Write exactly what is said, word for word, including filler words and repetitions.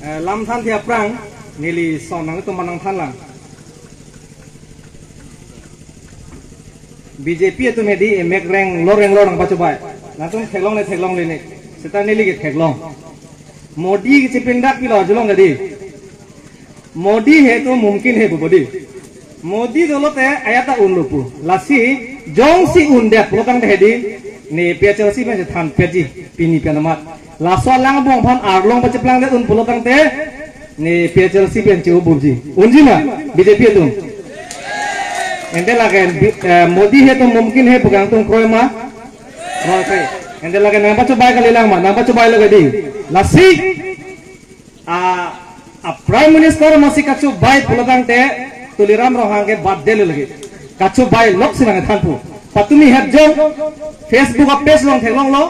Eh, lam than thi aphrang neli son nangtum aphan nangthan lang. B J P atum hedi emek reng lor reng lor nangpachobai. Nangtum theklongle theklongle ne. Seta neli ke theklong. Modi ke chepindak pilo arjulong jadi. Modi hai to mumkin hai pu Modi. Modi dolo te ajat ta unlo pu. Lasi jongsi undet pulo tangte hedi ne P H L C pen chethan peji pini pen amat. Laso alangbong aphan arlong pacheplang det un pulo tangte ne P H L C pen che-o burji. Unji ma B J P atum. Ante lake, eh, Modi hai to mumkin hai pu kangtung kroi ma. Kroi kai. Ante lake nangpachobai kalilang ma, nangpachobai lo ke di. Lasi a, a Prime Minister masi kachobai pulo tangte Tuliram Ronghang ke birthday lo lagi. Kachobai lok si nangthan pu. Patumi het jong Facebook a page along theklonglo.